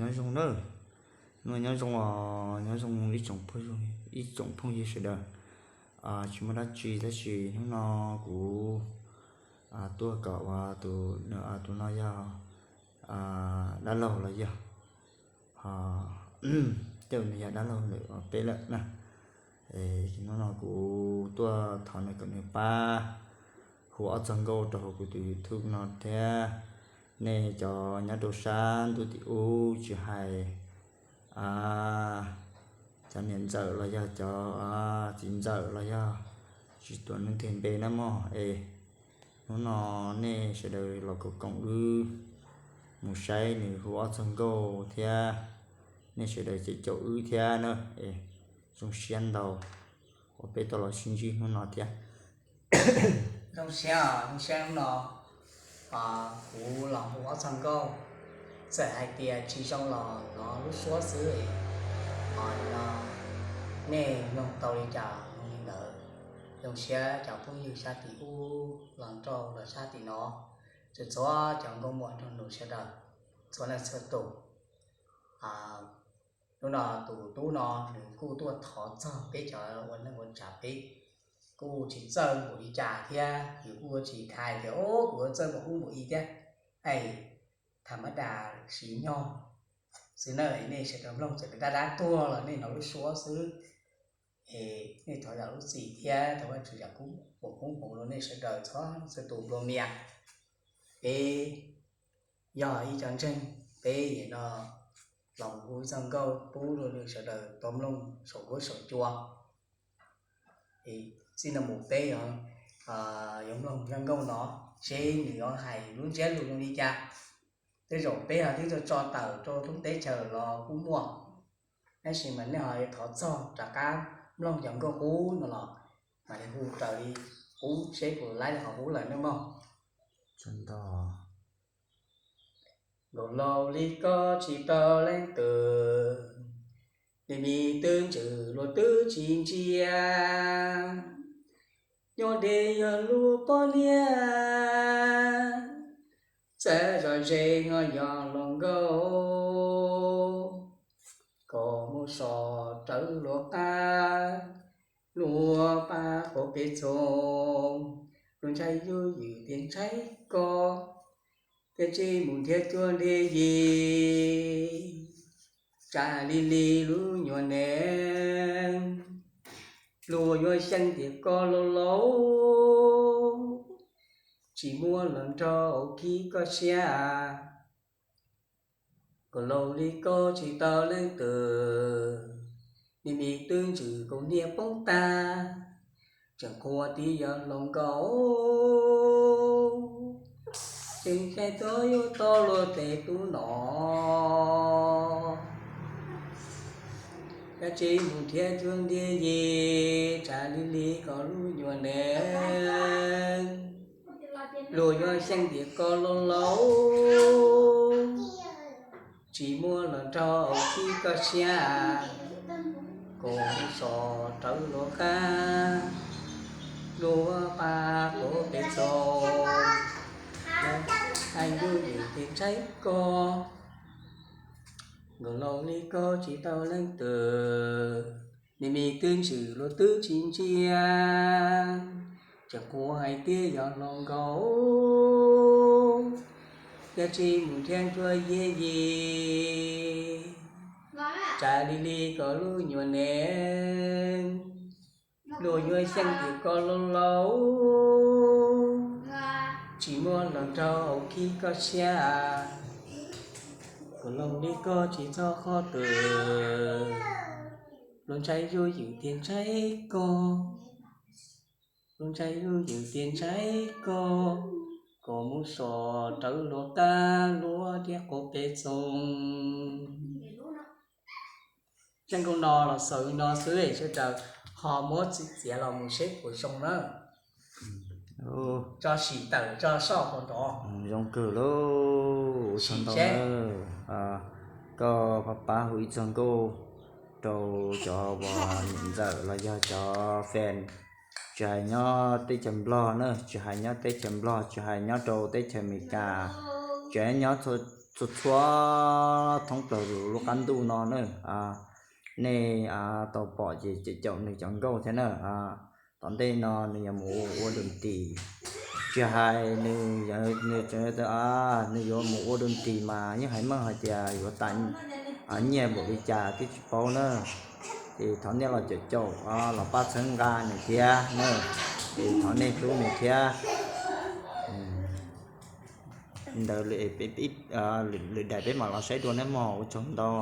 Nyob zoo nawb, hnub no nyob zoo os, nyob zoo ib tsoom phooj ywg sawv daws. Tsis muaj dab tsi tab sis hnub no kuv tuaj kom ua tus, tus no yog dab laug los yog, ho tej nws yog dab laug ntawm peb lawm na. Hnub no kuv tuaj thov nws kom nws pab hu ob txog nkauj rau hauv kuv tus YouTube no thiab. Nej cov nyob rau sab ntuj tim ub tsis hais cov niam ntxawm los yog cov txiv ntxawm los yog tsis tuav neeg twg npe na mog es, hnub no nej sawv daws los koom koom wb mus saib nws hu ob txog nkauj thiab, nej sawv daws cem caum wb thiab na. Es zoo siab ntau uas peb tau los sib ntsib hnub no thiab. Zoo siab, zoo siab hnub no kuv los hu ob txog nkauj, txawm hais tias tsis zoo los hnov lub suab xwb. Ho no nej mloog tau li cas mloog li ntawd. Zoo siab cov phooj ywg sab tim ub los nrog los sab tim no, txhua txhua cov nkauj muam nraug nus sawv daws, txhua leej txhua tus. Hnub no tus tub no nws kuj tuaj thov txog peb cov ua neej ua tsav, peb kuj tsis txawj npaum li cas thiab, yus kuj ua tsis hais tias o kuv yuav txawj npaum ub npaum i thiab. Es tham mab das siv nyog xwb na, nej sawv daws mloog txawm dab dab tuag los nej hnov lub suab xwb. Es nej thov zam lub txim thiab thov Vajtswv zam kub pum koob hmoov rau nej sawv daws txhua txhua tus nplua mias. Peb yog ib co ntseeg, peb no los hu ib txog nkauj pub rau nej sawv daws tau mloog saum huab saum cua. Txij no mus peb yuav mloog zaj nkauj no seb nws yuav hais lub ntsiab lus zoo li cas. Tej zaum peb ho twb tso tawm rau thoob teb chaws los kuj muaj, tab sis mas nej ho thov txog rov qab mloog cov nkauj qub no los mam li hu raws li qub seb puas laib li qhov qub lawm nawb mog. Nkaus laus li koj tsis tau leej twg, nws me twb ntsws luag twb tsis ntsia. Nyob deb yog lub poj niam, txawj zom zes ho yog hluas nkauj, kom mus so rawv luag qab, luag pab quav peb txoos, luag ntshai yuj ywm tias ntshai koj, thiaj tsis mus nrhiav cuag nrhiav yig, tsam li li lub nyuam neej, luag yuav xyeej tias koj laus laus, tsis muaj hluas nraug khib koj siab. Nkaus laus li koj tsis tau leej twg, me me twb ntsws kaus hniav poob tag, tseem qhuas tias yog hluas nkauj, tseem ntshai txog yuav tau luag tes tub no, thiaj tsis mus nrhiav cuag nrhiav yig, tsam li li koj lub nyuam neej, luag yuav xyeej tias koj laus laus, tsis muaj hluas nraug khib koj siab, kom mus so rawv luag qab, luag pab quav peb txoos, luag yuav xyeej tias ntshai koj. Nkaus laus li koj tsis tau leej twg, me me twb ntsws luag twb tsis ntsia, tseem qhuas hais tias yog hluas nkauj, thiaj tsis mus nrhiav cuag nrhiav yig, tsam li li koj lub nyuam neej, luag yuav xyeej tias koj laus laus, tsis muaj hluas nraug khib koj siab. Nkaus laus li koj tsis txhob qhov twg, luag ntshai yuj ywm tias ntshai koj, luag ntshai yuj ywm tias ntshai koj, kom mus so rawv luag qab, luag thiaj quav peb txoos. Zaj nkauj no los xaus li no xwb, sawv daws ho muab txiav los mus seb puas zoo na. Tso sim tawm tso soj qhov nrov. Zoo kawg lauj, ua tsaug ntau na. Koj pab pab hu ib txog nkauj rau cov uas niam ntxawm los yog cov fan, tsis hais nyob teb chaws Nplog na, tsis hais nyob teb chaws Nplog, tsis hais nyob rau teb chaws Amelikas, tsis hais nyob txhua txhua txhua thoob plaws lub qab ntuj no na, nej tau pom ces caum nws cov nkauj thiab na. Tom ntej no nws yuav mus ua dua ntis, tsis hais nws, nws yuav mus ua dua ntis mas yeej hais meej hais tias yuav tas nyiaj npaum li cas twb tsis paub na. Ces thov nej los caum caum, los pab txhawb nqa nws thiab na, es thov nej hlub nws thiab. Ntawd lwm daim peb mam los saib dua nawb mog, ua tsaug ntau.